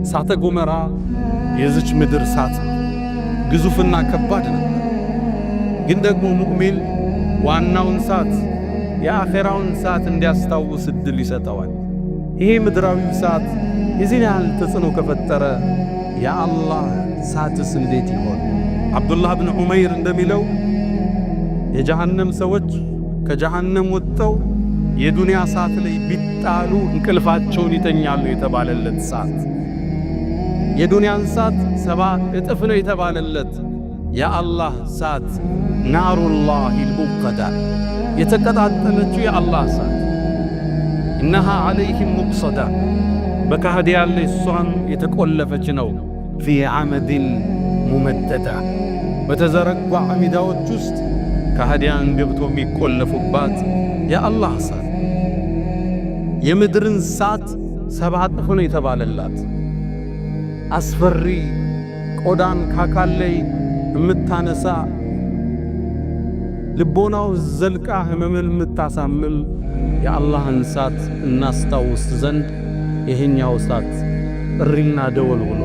እሳተ ገሞራ የዚች ምድር እሳት ነው። ግዙፍና ከባድ ነበር። ግን ደግሞ ሙእሚን ዋናውን እሳት፣ የአኼራውን እሳት እንዲያስታውስ እድል ይሰጠዋል። ይሄ ምድራዊው እሳት የዚህን ያህል ተጽዕኖ ከፈጠረ የአላህ እሳትስ እንዴት ይሆን? አብዱላህ ብን ዑመይር እንደሚለው የጀሃነም ሰዎች ከጀሃነም ወጥተው የዱንያ እሳት ላይ ቢጣሉ እንቅልፋቸውን ይተኛሉ የተባለለት እሳት፣ የዱንያን እሳት 70 እጥፍ ነው የተባለለት የአላህ እሳት፣ نار الله الموقدة፣ የተቀጣጠለችው የአላህ እሳት፣ إنها عليهم مؤصدة፣ በካህዲያን ላይ እሷን የተቆለፈች ነው። في عمد ممددة፣ በተዘረጉ አዕሚዳዎች ውስጥ ከሃዲያን ገብቶ የሚቆለፉባት የአላህ እሳት የምድርን እሳት 70 እጥፍ ነው የተባለላት፣ አስፈሪ፣ ቆዳን ካካል ላይ የምታነሳ፣ ልቦናው ዘልቃ ህመምን የምታሳምም የአላህን እሳት እናስታውስ ዘንድ ይሄኛው እሳት ጥሪና ደወል ሆኖ